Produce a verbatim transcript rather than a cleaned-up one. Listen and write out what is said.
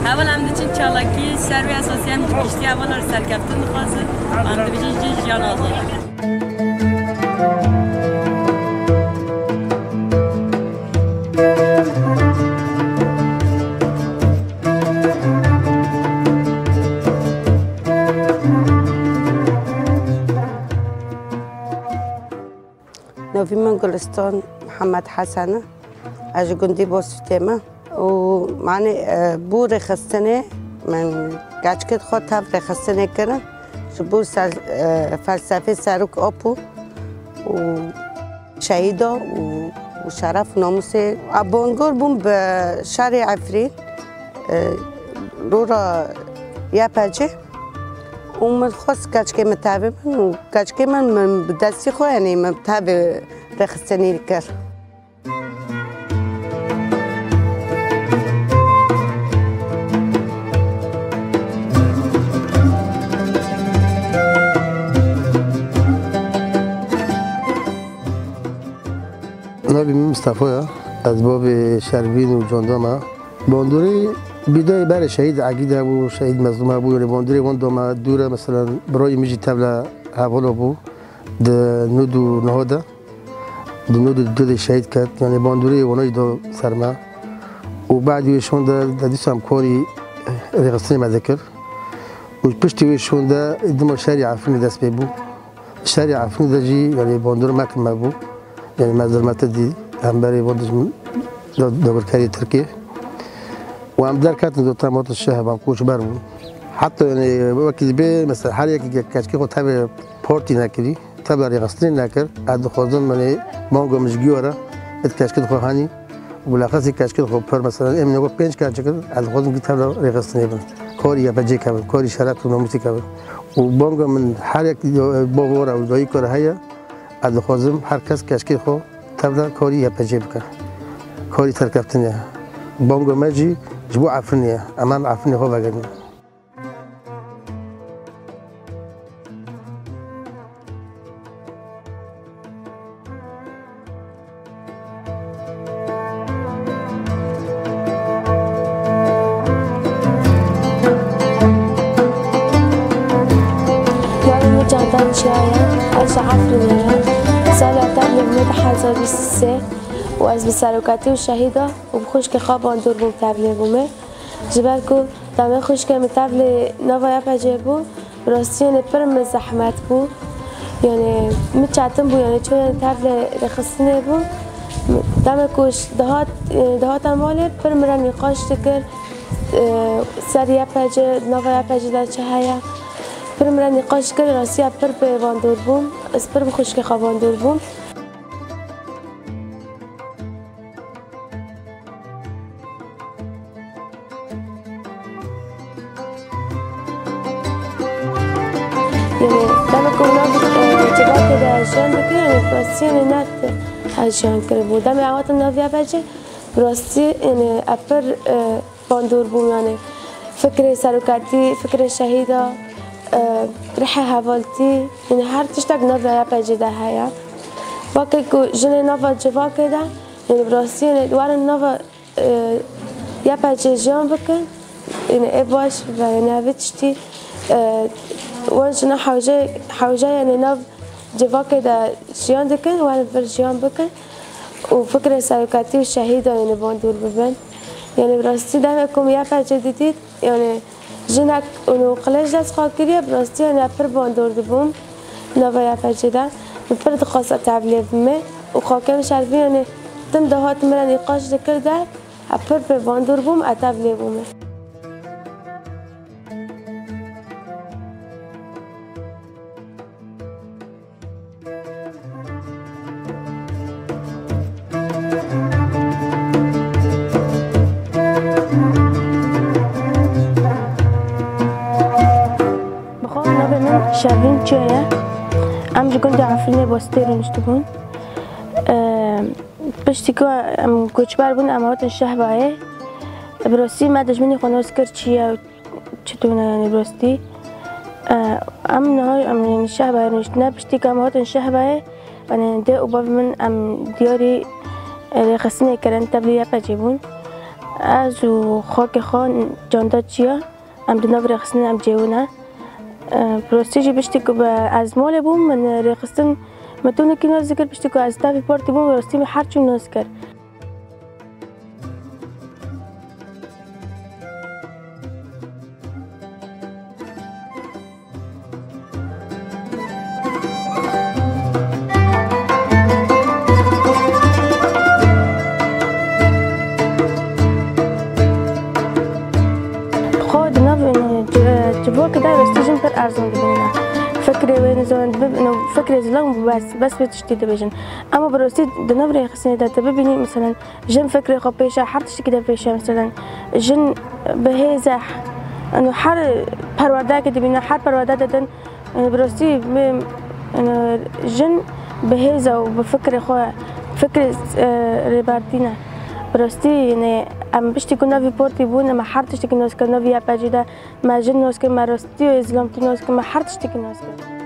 Heval em diçin çalakî, ser wê esasî em ji giştî hevalan serkeftin dixwazin. Em dibêjin jin jiyan azad e. Navê min Gulistan Mihemed Hesen e. Ez ji gundî Bosûtê me. Û, manê, e, bû rêxistinê min keçikê xwe tev rêxistinê kirin. Ji bo ser, e, felsefê Serok Apo û şehîda û, û şeref û namûsê. A bangor bûm bi şerê Efrîn, e, rora Y P C. Û min xwest keçikê min tevê bin û keçikê min, min bi destî xwe, yanî min tevê rêxistinî kir. Navê min Mistefa ye. Ez bavê Şervîn û Candam me. Bandorê bîdayê berê şehîd Egîd hebû, şehîd Mezlûm hebû. Yanî bandorê wan da me dûr e, mesela birayê min jî tevla hevala bû di nod û nehê de. Di nod û du de şehîd ket. Yanî bandorê wana jî da ser me. Û badî wê şûn de, de dîsa em karî rêxistinê me dikir. Û piştî wê şûn de dima şerê Efrînê dest pê bû. Şerê Efrînê de jî, yanî bandor me kêm bû. Yanî me zilmet dî hemberî bo dijmin da-, dagirkerê Tirkiyê. Û em derketin, zaten em hatin şehir, em koçber bûn. Heta, yanî, wekî dibê, mesela, her yekî ke-, keçikê xwe tevê partî nekirî, tevla rêxistinê nekir, ez dixwazim, yanî, banga min ji gî were, êt keçikê xwe henî. Bilexesî keçikê xwe pir, mesela, em ne pênc keçik in, ez dixwazim kî tevla rêxistinê bin. Karî Y P C ke bin, karî şeref û namûsê ke bin. Û banga min her yek bavara û dayîka re heye, ez dixwazim her kes keçikê xwe tevla karî Y P C bike. Karî serkeftinê ye. Banga me jî ji bo Efrînê ye. Em, em Efrînê xwe vegerînin. Navê min Candan Çiya ye, ez ji Efrînê me. Sala tevlê min du hezar bîst û sê û ez bi serokatî û şehîda û bi xwişkê xwe bandor bûm tevlê bûme. Ji ber ku demê xwişkê min tevlê nava Y P C bû, bi rastî yanî pir min zehmet bû. Yanî min çetin bû, yanî çûyên tevlê rêxistinê bû. Demê ku dihat, e, dihata malê pir min re nîqaş dikir, e, ser Y P C, nava Y P C de çi heye. Pir min re nîqaş dikir, rastiya pir pê bandor bûm. Ez pir bi xwişkê xwe bandor bûm. Yanî, dema ku nav, e, civakê de jiyan dike, yanî, rastî, yanî, ne tê jiyan kiribû. Demê em hatin nav Y P C, rastî, yanî, ez pir, e, bandor bûm, yanî, fikrê serokatî, fikrê şehîda, e, rihê hevaltî, yanî, her tiştek nav Y P C de heye. Weke ku jinê nava civakê de, yanî, bi rastî, yanî, werin nava e, Y P C jiyan bikin, yanî ê baş ve, yanî evê tiştî, e, wan jina hewce, hewce, yanî nav civakê de jiyan dikin, wan vir jiyan bikin û fikrê serokatî û şehîda, yanî bandor bibin. Yanî bi rastî demê ku min Y P C didît, yanî jinek û qilêj dest xwe kiriye, bi rastî, yanî pir bandor dibûm nava Y P C de. Min pir dixwest ez tevlê bime û xakê min Şervîn, yanî tim dihat min re nîqaş dikir de, ez pir pê bandor bûm, ez tevlê bûme. Bi xwe navê min Şervîn Çiya ye. Em ji gundê Efrînê Bostê rûniştibûn. Eee, piştî ku em koçber bûn, em hatin Şehbayê. Bi rastî me dijminê xwe nas kir çi ye û çi tune, yanî bi rastî. E, em niha, em, yanî şehba, yanî ne piştî ku em hatin şehbayê, yanî dê û bavê min em diyarî, e, rêxistinê kirin, tevlî YPG'ê bûn. Ez û xakê xwe canda çiya, em di nav rêxistinê em cêwin e. E, bi rastî jî piştî ku be-, ez malê bûm, min rêxistin, min tune kî nas dikir, piştî ku ez tevî partî bûm, bi rastî min her çû nas kir. Xwe di nav, e, ci-, civakê de rastî jin pir erzan dibîne. Fikrê wê nizanin, dibe, no, fikrê zilam bû bes, bes vê tiştî dibêjin. Ema bi rastî di nav rêxistinê de tu bibînî, meselen, jin fikrê xwe pêşe, her tiştekî de pêşe, meselen, jin bi hêz e, eno her perwerdeyekê dibîne, her perwerde didin, eno bi rastî bi, eno jin bi hêz e û bi fikrê xwe, fikrê, e, rêbertî ne. Bi rastî, yanî, em piştî ku navî partî bûn, em her tiştekî nas kirin, navî YPG'ê de me jin nas kir, me rastî û zilamtî nas kir, me her tiştekî nas kir.